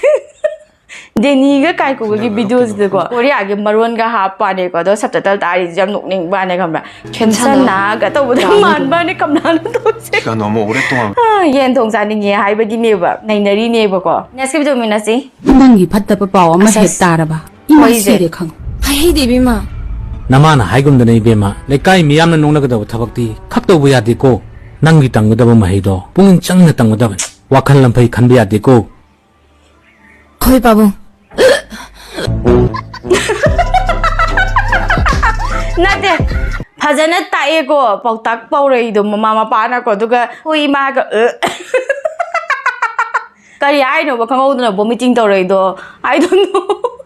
ꯗꯦꯅꯤꯒ ꯀꯥꯏꯀꯨꯒꯒꯤ ꯚꯤꯗꯤꯑꯣꯁꯤꯗꯀꯣ ꯀꯣꯔꯤꯌꯥꯒꯤ ꯃꯔꯣꯟꯒ ꯍꯥꯞꯄꯅꯦꯀꯣ, ꯑꯗꯣ ꯁꯕꯇꯥꯏꯇꯜ ꯇꯥꯔꯤꯁꯦ ꯌꯥꯝ ꯅꯣꯛꯅꯤꯡꯕꯅꯦ, ꯈꯪꯕ꯭꯭ꯔꯥ? ꯈꯦꯟꯁꯟꯅꯒ ꯇꯧꯕꯗꯣ ꯃꯥꯟꯕꯅꯦ, ꯀꯝꯂꯥꯅ ꯇꯧꯁꯦ꯫ ꯀꯩꯅꯣ ꯑꯃ ꯎꯔꯦ ꯇꯣꯉꯥꯟꯕ꯫ ꯑꯥ, ꯌꯦꯟ ꯊꯣꯡ ꯆꯥꯅꯤꯡꯉꯦ ꯍꯥꯏꯕꯒꯤꯅꯦꯕ, ꯅꯩꯅꯔꯤꯅꯦꯕꯀꯣ꯫ Next video ꯃꯤꯟꯅꯁꯤ꯫ ꯅꯪꯒꯤ ꯐꯠꯇꯕ ꯄꯥꯎ ꯑꯃ ꯑꯁ, ꯍꯦꯛ ꯇꯥꯔꯕ, ꯏꯃꯥ ꯍꯣꯏꯁꯦ꯫ ꯁꯤꯔꯦ ꯈꯪ꯫ ꯍꯥꯏꯍꯩꯗꯦ ꯏꯕꯦꯝꯃ꯫ ꯅꯃꯥꯅ ꯍꯥꯏꯒꯨꯝꯗꯅ ꯏꯕꯦꯝꯃ, ꯂꯩꯀꯥꯏ ꯃꯤꯌꯥꯝꯅ ꯅꯣꯛꯅꯒꯗꯕ ꯊꯕꯛꯇꯤ ꯈꯛ ꯇꯧꯕ ꯌꯥꯗꯦꯀꯣ꯫ ꯅꯪꯒꯤ ꯇꯝꯒꯗꯕ ꯃꯍꯩꯗꯣ ꯄꯨꯛꯅꯤꯡ ꯆꯪꯅ ꯇꯝꯒꯗꯕꯅꯤ꯫ ꯋꯥꯈꯜ ꯂꯝꯐꯩ ꯈꯟꯕ ꯌꯥꯗꯦꯀꯣ꯫ ꯍꯣꯏ ꯄꯥꯕꯨꯡ꯫ ꯅꯠꯇꯦ, ꯐꯖꯅ ꯇꯥꯛꯑꯦꯀꯣ ꯄꯥꯎꯇꯥꯛ ꯄꯥꯎꯔꯩꯗꯣ ꯃꯃꯥ ꯃꯄꯥꯅꯀꯣ, ꯑꯗꯨꯒ ꯍꯣꯏ ꯏꯃꯥꯒ, ꯑ꯫ ꯀꯔꯤ ꯍꯥꯏꯅꯣꯕ ꯈꯪꯍꯧꯗꯅ vomiting ꯇꯧꯔꯛꯏꯗꯣ? I don't know꯫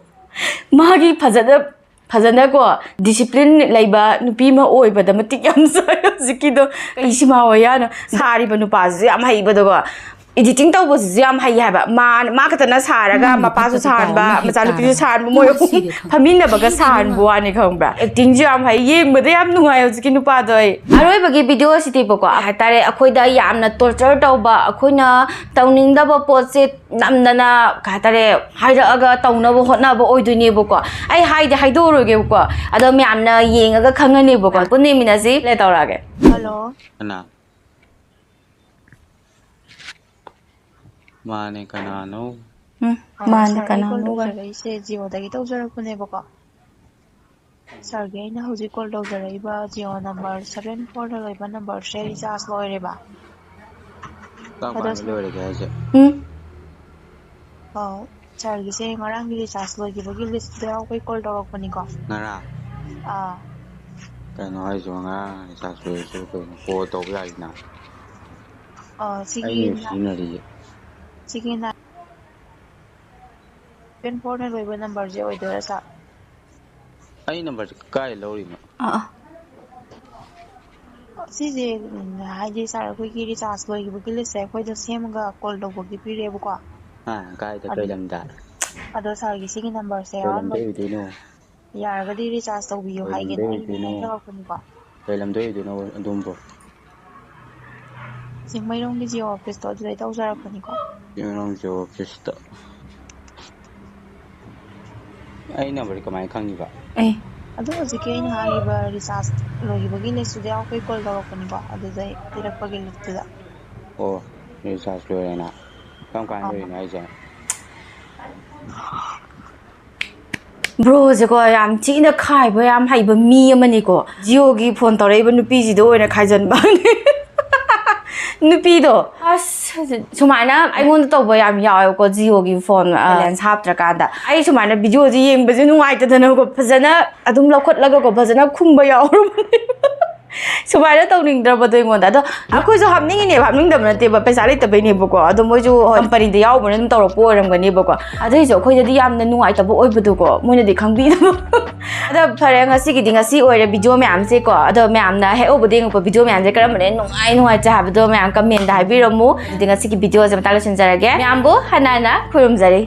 ꯃꯥꯒꯤ ꯐꯖꯅ, ꯐꯖꯅꯀꯣ discipline ꯂꯩꯕ ꯅꯨꯄꯤ ꯑꯃ ꯑꯣꯏꯕꯗ ꯃꯇꯤꯛ ꯌꯥꯝ ꯆꯥꯏ ꯍꯧꯖꯤꯛꯀꯤꯗꯣ꯫ ꯀꯩ ꯁꯤꯃꯥ ꯍꯣꯌꯥꯅꯣ? ꯁꯥꯔꯤꯕ ꯅꯨꯄꯥꯁꯤꯁꯨ ꯌꯥꯝ ꯍꯩꯕꯗꯣꯀꯣ꯫ Editing ꯇꯧꯕꯁꯤꯁꯨ ꯌꯥꯝ ꯍꯩ ꯍꯥꯏꯕ꯫ ꯃꯥ, ꯃꯥ ꯈꯛꯇꯅ ꯁꯥꯔꯒ ꯅꯪꯒꯤ ꯃꯄꯥꯁꯨ ꯐꯠꯇꯕ ꯁꯥꯍꯟꯕ, ꯄꯥꯎ ꯑꯃ ꯍꯦꯛ ꯃꯆꯥꯅꯨꯄꯤꯁꯨ ꯇꯥꯔꯕ, ꯁꯥꯍꯟꯕ, ꯃꯣꯏ ꯏꯃꯥ ꯑꯍꯨꯝ ꯁꯤꯔꯦ ꯈꯪ꯫ ꯐꯝꯃꯤꯟꯅꯕꯒ ꯍꯩ ꯁꯥꯍꯟꯕ ꯏꯕꯦꯝꯃ꯫ ꯋꯥꯅꯤ, ꯈꯪꯕ꯭ꯔꯥ? Actingꯁꯨ ꯌꯥꯝ ꯍꯩ, ꯌꯦꯡꯕꯗ ꯌꯥꯝ ꯅꯨꯡꯉꯥꯏ ꯍꯧꯖꯤꯛꯀꯤ ꯅꯨꯄꯥꯗꯣ ꯑꯩ꯫ ꯑꯔꯣꯏꯕꯒꯤ ꯚꯤꯗꯤꯑꯣꯁꯤꯗꯤꯕꯀꯣ, ꯍꯥꯏꯇꯥꯔꯦ, ꯑꯩꯈꯣꯏꯗ ꯌꯥꯝꯅ torture ꯇꯧꯕ, ꯑꯩꯈꯣꯏꯅ ꯇꯧꯅꯤꯡꯗꯕ ꯄꯣꯠꯁꯦ ꯅꯝꯗꯅ, ꯀꯩ ꯍꯥꯏꯇꯥꯔꯦ, ꯍꯥꯏꯔꯛꯑꯒ ꯇꯧꯅꯕ ꯍꯣꯠꯅꯕ ꯑꯣꯏꯗꯣꯏꯅꯦꯕꯀꯣ꯫ ꯑꯩ ꯍꯥꯏꯗꯤ ꯍꯥꯏꯗꯣꯛꯑꯔꯣꯏꯒꯦꯕꯀꯣ, ꯑꯗꯣ ꯃꯌꯥꯝꯅ ꯌꯦꯡꯉꯒ ꯈꯪꯉꯅꯦꯕꯀꯣ꯫ ꯄꯨꯟꯅ ꯌꯦꯡꯃꯤꯟꯅꯁꯤ, play ꯇꯧꯔꯛꯑꯒꯦ꯫ ꯍꯜꯂꯣ꯫ ꯀꯅꯥ? ꯃꯥꯅꯦ, ꯀꯅꯥꯅꯣ? ꯎꯝ, ꯑ, ꯃꯥꯅꯦ, ꯁꯥꯔ, ꯑꯩ ꯀꯣꯜ ꯀꯅꯥꯅꯣ ꯀꯥꯏ? ꯇꯧꯖꯔꯛꯏꯁꯦ ꯖꯤꯑꯣꯗꯒꯤ ꯇꯧꯖꯔꯛꯄꯅꯦꯕꯀꯣ꯫ ꯁꯥꯔꯒꯤ ꯑꯩꯅ ꯍꯧꯖꯤꯛ ꯀꯣꯜ ꯇꯧꯖꯔꯛꯏꯕ ꯖꯤꯑꯣ ꯅꯝꯕꯔ seven fourꯗ ꯂꯣꯏꯕ ꯅꯝꯕꯔꯁꯦ ꯔꯤꯆꯥꯔꯖ ꯂꯣꯏꯔꯦꯕ꯫ ꯀꯔꯝ ꯑꯗꯣ ꯀꯥꯟꯗ ꯁꯥꯔ, ꯂꯣꯏꯔꯒꯦ ꯍꯥꯏꯁꯦ? ꯎꯝ꯫ ꯑ, ꯁꯥꯔꯒꯤꯁꯦ ꯉꯔꯥꯡꯒꯤ ꯔꯤꯆꯥꯔꯖ ꯂꯣꯏꯈꯤꯕꯒꯤ ꯂꯤꯁꯇ ꯌꯥꯎꯕꯩ ꯀꯣꯜ ꯇꯧꯔꯛꯄꯅꯤꯀꯣ꯫ ꯉꯔꯥꯡ? ꯑꯥ꯫ ꯀꯩꯅꯣ ꯍꯥꯏꯁꯤꯕꯣ, ꯉꯔꯥꯡ ꯔꯤꯆꯥꯔꯖ ꯂꯣꯏꯔꯁꯨ ꯀꯩꯅꯣ, ꯀꯣꯜ ꯇꯧꯕ ꯌꯥꯏꯅ? ꯑ, ꯁꯤꯒꯤ ꯑꯩꯅ ꯅ-, ꯁꯤꯖꯤꯟꯅꯔꯤꯁꯦ꯫ ꯁꯤꯒꯤ ꯅ-, seven fourꯅ ꯂꯣꯏꯕ ꯅꯝꯕꯔꯁꯦ ꯑꯣꯏꯗꯣꯏꯔꯥ, ꯁꯥꯔ? ꯑꯩ ꯅꯝꯕꯔꯁꯦ ꯀꯥꯏ ꯂꯧꯔꯤꯅꯣ? ꯑꯥ, ꯑꯥ꯫ ꯁꯤꯁꯦ, ꯎꯝ, ꯍꯥꯏꯗꯤ, ꯁꯥꯔ, ꯑꯩꯈꯣꯏꯒꯤ ꯔꯤꯆꯥꯔꯖ ꯂꯣꯏꯈꯤꯕꯒꯤ ꯂꯤꯁꯁꯦ ꯑꯩꯈꯣꯏꯗ ꯁꯦꯝꯃꯒ ꯀꯣꯜ ꯇꯧꯕꯒꯤ ꯄꯤꯔꯛꯑꯦꯕꯀꯣ꯫ ꯑꯥ, ꯀꯥꯏꯗ, ꯀꯩ ꯑꯗꯨ, ꯂꯝꯗ? ꯑꯗꯣ ꯁꯥꯔꯒꯤ ꯁꯤꯒꯤ ꯅꯝꯕꯔꯁꯦ ꯀꯩ ꯂꯝꯗ ꯑꯍꯥꯟꯕ ꯑꯣꯏꯗꯣꯏꯅꯣ? ꯌꯥꯔꯒꯗꯤ ꯔꯤꯆꯥꯔꯖ ꯇꯧꯕꯤꯌꯨ ꯀꯩ ꯂꯝꯗ ꯍꯥꯏꯒꯦꯅ ꯑꯩ ꯑꯣꯏꯗꯣꯏꯅꯣ? ꯇꯧꯔꯛꯄꯅꯤꯀꯣ꯫ ꯀꯩ ꯂꯝꯗ ꯑꯣꯏꯗꯣꯏꯅꯣ ꯑꯗꯣꯝꯕꯣ? ꯆꯤꯡꯃꯩꯔꯣꯡꯒꯤ ꯖꯤꯑꯣ ꯑꯣꯐꯤꯁꯇꯣ ꯑꯗꯨꯗꯩ ꯇꯧꯖꯔꯛꯄꯅꯤꯀꯣ꯫ ꯆꯤꯡꯃꯩꯔꯣꯡ ꯖꯤꯑꯣ ꯑꯣꯐꯤꯁꯇ꯫ ꯑꯩ ꯅꯝꯕꯔꯗꯤ ꯀꯃꯥꯏꯅ ꯈꯪꯉꯤꯕ? ꯑꯦ ꯑꯗꯣ ꯍꯧꯖꯤꯛꯀꯤ ꯑꯩꯅ ꯍꯥꯏꯔꯤꯕ ꯔꯤꯆꯥꯔꯖ ꯂꯣꯏꯈꯤꯕꯒꯤ ꯂꯤꯁꯇꯨꯗꯤ ꯑꯩꯈꯣꯏ ꯀꯣꯜ ꯇꯧꯔꯛꯄꯅꯤꯀꯣ, ꯑꯗꯨꯗꯩ ꯄꯤꯔꯛꯄꯒꯤ ꯂꯤꯁꯇꯨꯗ꯫ ꯑꯣ, ꯔꯤꯆꯥꯔꯖ ꯂꯣꯏꯔꯦꯅ꯫ ꯀꯔꯝ ꯀꯥꯟꯗ ꯂꯣꯏꯔꯤꯅꯣ ꯍꯥꯏꯁꯦ? ꯕ꯭ꯔꯣꯁꯦꯀꯣ, ꯌꯥꯝ ꯊꯤꯅ ꯈꯥꯏꯕ ꯌꯥꯝ ꯍꯩꯕ ꯃꯤ ꯑꯃꯅꯤꯀꯣ꯫ ꯖꯤꯑꯣꯒꯤ ꯐꯣꯟ ꯇꯧꯔꯛꯏꯕ ꯅꯨꯄꯤꯁꯤꯗ ꯑꯣꯏꯅ ꯈꯥꯏꯖꯟꯕ꯫ ꯅꯨꯄꯤꯗꯣ ꯑꯁ ꯁꯨꯃꯥꯏꯅ ꯑꯩꯉꯣꯟꯗ ꯇꯧꯕ ꯌꯥꯝ ꯌꯥꯎꯋꯦꯕꯀꯣ, ꯖꯤꯑꯣꯒꯤ ꯐꯣꯟ ꯕꯦꯂꯦꯟꯁ ꯍꯥꯞꯇ꯭ꯔꯀꯥꯟꯗ꯫ ꯑꯩ ꯁꯨꯃꯥꯏꯅ ꯚꯤꯗꯤꯑꯣꯁꯦ ꯌꯦꯡꯕꯁꯦ ꯅꯨꯡꯉꯥꯏꯇꯗꯅꯀꯣ, ꯐꯖꯅ ꯑꯗꯨꯝ ꯂꯧꯈꯠꯂꯒꯀꯣ, ꯐꯖꯅ ꯈꯨꯝꯕ ꯌꯥꯎꯔꯕꯅꯦ꯫ ꯁꯨꯃꯥꯏꯅ ꯇꯧꯅꯤꯡꯗ꯭ꯔꯕꯗꯣ ꯑꯩꯉꯣꯟꯗ꯫ ꯑꯗꯣ ꯑꯩꯈꯣꯏꯁꯨ ꯍꯥꯞꯅꯤꯡꯉꯤꯅꯦꯕ, ꯍꯥꯞꯅꯤꯡꯗꯕ ꯅꯠꯇꯦꯕ, ꯄꯩꯁꯥ ꯂꯩꯇꯕꯩꯅꯦꯕꯀꯣ꯫ ꯑꯗꯣ ꯃꯣꯏꯁꯨ ꯍꯣꯏ ꯀꯝꯄꯅꯤꯗ ꯌꯥꯎꯕꯅ ꯑꯗꯨꯝ ꯇꯧꯔꯛꯄ ꯑꯣꯏꯔꯝꯒꯅꯦꯕꯀꯣ꯫ ꯑꯗꯨꯏꯁꯨ ꯑꯩꯈꯣꯏꯗꯗꯤ ꯌꯥꯝꯅ ꯅꯨꯡꯉꯥꯏꯇꯕ ꯑꯣꯏꯕꯗꯣꯀꯣ, ꯃꯣꯏꯅꯗꯤ ꯈꯪꯕꯤꯗꯕ꯫ ꯑꯗꯣ ꯐꯔꯦ, ꯉꯁꯤꯒꯤꯗꯤ ꯉꯁꯤ ꯑꯣꯏꯔꯦ ꯚꯤꯗꯤꯑꯣ ꯃꯌꯥꯝꯁꯦꯀꯣ꯫ ꯑꯗꯣ ꯃꯌꯥꯝꯅ ꯍꯦꯛ ꯎꯕꯗ ꯌꯦꯡꯉꯛꯄ ꯚꯤꯗꯤꯑꯣ ꯃꯌꯥꯝꯁꯦ ꯀꯔꯝꯕꯅ ꯍꯦꯟꯅ ꯅꯨꯡꯉꯥꯏ ꯅꯨꯡꯉꯥꯏꯇꯦ ꯍꯥꯏꯕꯗꯣ ꯃꯌꯥꯝ ꯀꯃꯦꯟꯗ ꯍꯥꯏꯕꯤꯔꯝꯃꯨ꯫ ꯑꯗꯨꯗꯤ ꯉꯁꯤꯒꯤ ꯚꯤꯗꯤꯑꯣꯁꯦ ꯃꯇꯥꯡ ꯂꯣꯏꯁꯤꯟꯖꯔꯒꯦ꯫ ꯃꯌꯥꯝꯕꯨ ꯍꯟꯅ ꯍꯟꯅ ꯈꯨꯔꯨꯝꯖꯔꯤ꯫